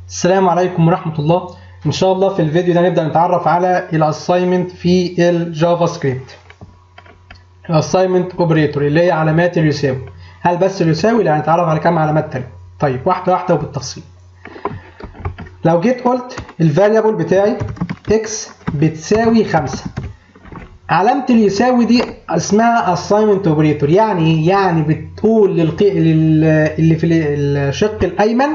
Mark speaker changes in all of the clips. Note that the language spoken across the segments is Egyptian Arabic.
Speaker 1: السلام عليكم ورحمة الله. إن شاء الله في الفيديو ده نبدأ نتعرف على ال assignment في ال JavaScript، ال assignment operator اللي هي علامات اليساوي. هل بس اليساوي؟ لا، هنتعرف على كام علامات تانية. طيب، واحدة واحدة وبالتفصيل. لو جيت قلت ال variable بتاعي x بتساوي 5، علامة اليساوي دي اسمها assignment operator. يعني ايه؟ يعني بتقول اللي في الشق الايمن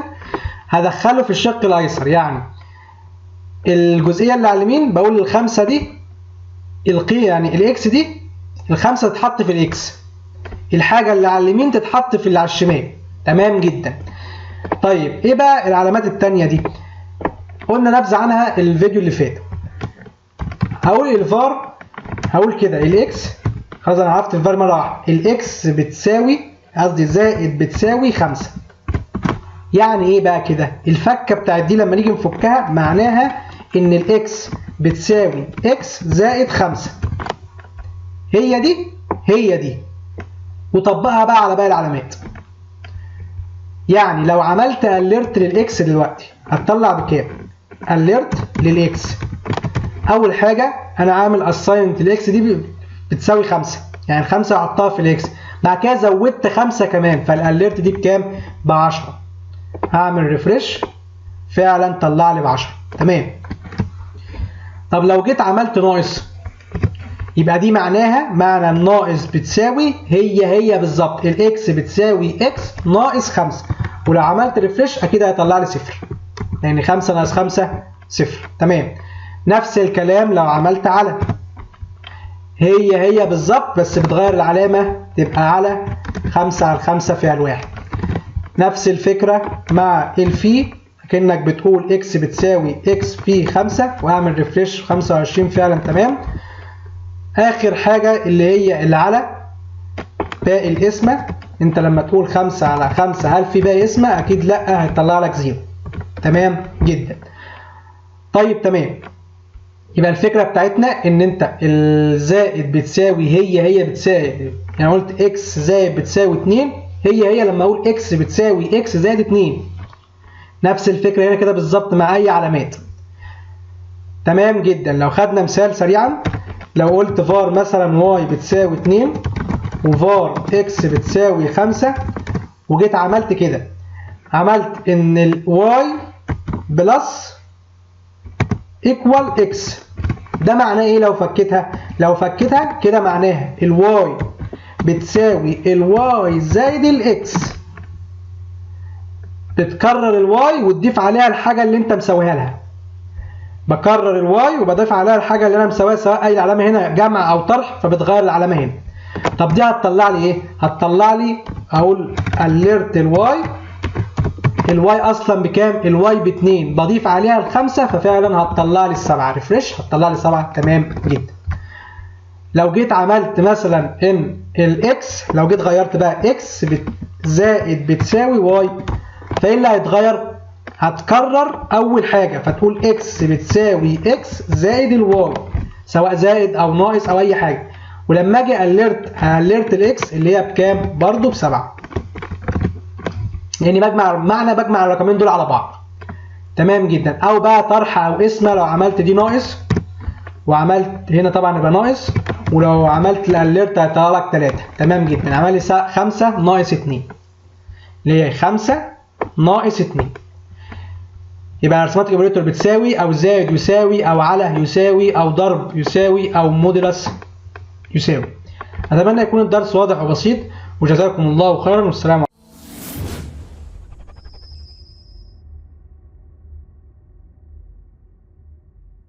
Speaker 1: هدخله في الشق الايسر. يعني الجزئية اللي على اليمين بقول الخمسة دي يعني ال x دي، الخمسة تتحط في ال x، الحاجة اللي على اليمين تتحط في اللي على الشمال. تمام جدا. طيب، ايه بقى العلامات التانية دي؟ قلنا نبذة عنها الفيديو اللي فات. هقول الفار، هقول كده ال x، خلاص انا عرفت الفار مرة واحدة. ال x بتساوي، قصدي زائد بتساوي 5. يعني ايه بقى كده؟ الفكه بتاعت دي لما نيجي نفكها معناها ان ال x بتساوي x زائد 5. هي دي هي دي، وطبقها بقى على باقي العلامات. يعني لو عملت alert لل x دلوقتي هتطلع بكام؟ alert لل x، اول حاجة انا عامل assignment ال x دي بتساوي 5، يعني الخمسة حطها في ال x، بعد كده زودت 5 كمان، فال alert دي بكام؟ ب 10. هعمل refresh، فعلا طلع لي ب 10. تمام. طب لو جيت عملت ناقص، يبقى دي معناها، معنى الناقص بتساوي هي هي بالظبط ال x بتساوي x ناقص 5، ولو عملت refresh اكيد هيطلع لي صفر، لان 5 ناقص 5 صفر. تمام. نفس الكلام لو عملت على، هي هي بالظبط بس بتغير العلامة، تبقى على 5 على 5 في الواحد. نفس الفكرة مع الفي، كأنك بتقول x بتساوي x في 5، واعمل refresh، 25 فعلا. تمام. اخر حاجة اللي هي اللي على باقي القسمة. انت لما تقول 5 على 5، هل في باقي قسمة؟ اكيد لا، هيطلع لك zero. تمام جدا. طيب، تمام. يبقى الفكرة بتاعتنا ان انت الزائد بتساوي هي هي بتساوي، يعني قلت x زائد بتساوي 2، هي هي لما اقول x بتساوي x زائد 2. نفس الفكرة هنا كده بالظبط مع اي علامات. تمام جدا. لو خدنا مثال سريعا، لو قلت فار مثلا y بتساوي 2 و var x بتساوي 5، وجيت عملت كده، عملت ان ال y plus equal x، ده معناه ايه لو فكيتها؟ لو فكيتها كده معناها ال y بتساوي ال y زائد ال x. بتكرر ال y وتضيف عليها الحاجة اللي انت مساويها لها. بكرر ال y وبضيف عليها الحاجة اللي انا مساويها، سواء اي علامة هنا جمع او طرح، فبتغير العلامة هنا. طب دي هتطلع لي ايه؟ هتطلع لي، اقول alert ال y. ال y اصلا بكام؟ ال y باتنين، بضيف عليها الخمسة ففعلا هتطلع لي السبعه. refresh، هتطلع لي سبعه. تمام جدا. لو جيت عملت مثلا ان ال x، لو جيت غيرت بقى x زائد بتساوي y، فايه اللي هيتغير؟ هتكرر اول حاجه، فتقول x بتساوي x زائد ال y، سواء زائد او ناقص او اي حاجه. ولما اجي alert، alert ال x اللي هي بكام؟ برضه بسبعه، يعني بجمع، معنى بجمع الرقمين دول على بعض. تمام جدا. او بقى طرح او قسمه، لو عملت دي ناقص وعملت هنا طبعا يبقى ناقص، ولو عملت ال alert هيطلع لك 3. تمام جدا. عمل لي 5 ناقص 2، اللي هي 5 ناقص 2. يبقى ال arithmetic operator بتساوي او زائد يساوي او على يساوي او ضرب يساوي او modulus يساوي. اتمنى يكون الدرس واضح وبسيط، وجزاكم الله خيرا، والسلام عليكم.